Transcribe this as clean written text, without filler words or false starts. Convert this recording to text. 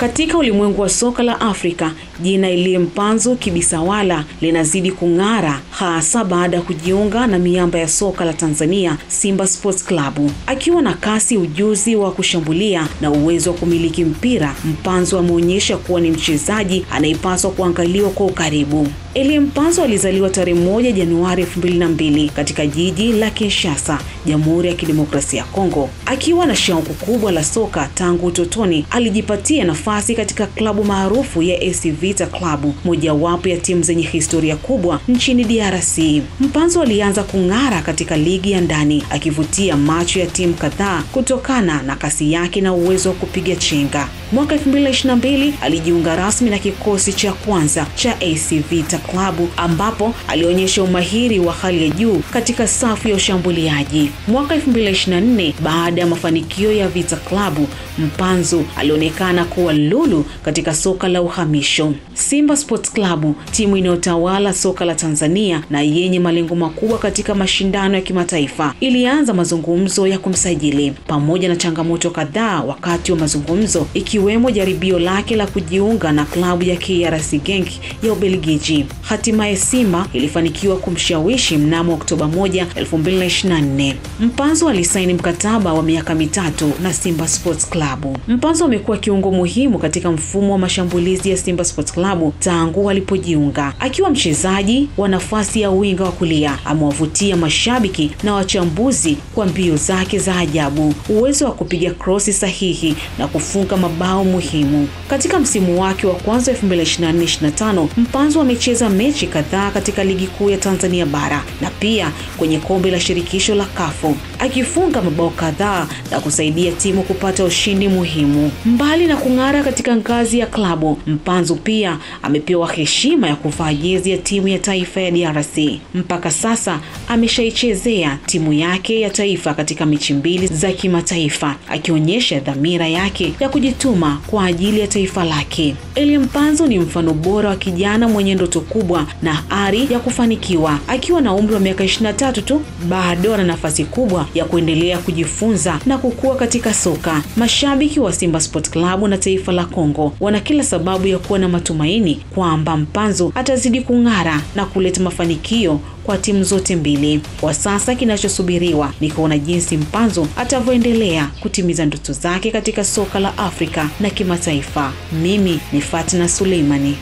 Katika ulimwengu wa soka la Afrika, jina Elie Mpanzu Kibisawala linazidi kung'ara, hasa baada ya kujiunga na miamba ya soka la Tanzania, Simba Sports Club. Akiwa na kasi, ujuzi wa kushambulia na uwezo wa kumiliki mpira, Mpanzu ameonyesha kuwa ni mchezaji anayepaswa kuangaliwa kwa ukaribu. Elie Mpanzu alizaliwa tarehe 1 Januari 2002 katika jiji la Kinshasa, Jamhuri ya Kidemokrasia ya Kongo. Akiwa na shauku kubwa la soka tangu utotoni, alijipatia nafasi katika klabu maarufu ya AC Vita Club, mojawapo ya timu zenye historia kubwa nchini DRC. Mpanzu alianza kung'ara katika ligi ya ndani, akivutia macho ya timu kadhaa kutokana na kasi yake na uwezo wa kupiga chenga. Mwaka 2022 alijiunga rasmi na kikosi cha kwanza cha AC Vita Club, ambapo alionyesha umahiri wa hali ya juu katika safu ya ushambuliaji. Mwaka 2024, baada ya mafanikio ya Vita Club, Mpanzu alionekana kuwa lulu katika soka la uhamisho. Simba Sports Club, timu inayotawala soka la Tanzania na yenye malengo makubwa katika mashindano ya kimataifa, ilianza mazungumzo ya kumsajili. Pamoja na changamoto kadhaa wakati wa mazungumzo, ikiwemo jaribio lake la kujiunga na klabu ya KRC Genk ya Ubelgiji, hatimaye Simba ilifanikiwa kumshawishi mnamo Oktoba 1, 2024. Mpanzu alisaini mkataba wa miaka 3 na Simba Sports Club. Mpanzu amekuwa kiungo muhimu katika mfumo wa mashambulizi ya Simba Sports Club tangu alipojiunga. Akiwa mchezaji wa nafasi ya winga wa kulia, amewavutia mashabiki na wachambuzi kwa mbio zake za ajabu, uwezo wa kupiga krosi sahihi na kufunga mabao muhimu. Katika msimu wake wa kwanza 2024-2025, Mpanzu amecheza mechi kadhaa katika ligi kuu ya Tanzania bara na pia kwenye kombe la shirikisho la CAF, akifunga mabao kadhaa na kusaidia timu kupata ushindi muhimu. Mbali na kung'ara katika ngazi ya klabu, Mpanzu pia amepewa heshima ya kuvaa jezi ya timu ya taifa ya DRC. Mpaka sasa ameshaichezea timu yake ya taifa katika mechi 2 za kimataifa, akionyesha dhamira yake ya kujituma kwa ajili ya taifa lake. Elie Mpanzu ni mfano bora wa kijana mwenye ndoto kubwa na ari ya kufanikiwa. Akiwa na umri wa miaka 23 tu, bado ana nafasi kubwa ya kuendelea kujifunza na kukua katika soka. Mashabiki wa Simba Sports Club na taifa la Kongo wana kila sababu ya kuwa na matumaini kwamba Mpanzu atazidi kung'ara na kuleta mafanikio kwa timu zote mbili. Kwa sasa kinachosubiriwa ni kuona jinsi Mpanzu atavyoendelea kutimiza ndoto zake katika soka la Afrika na kimataifa. Mimi ni Fatna Suleimani.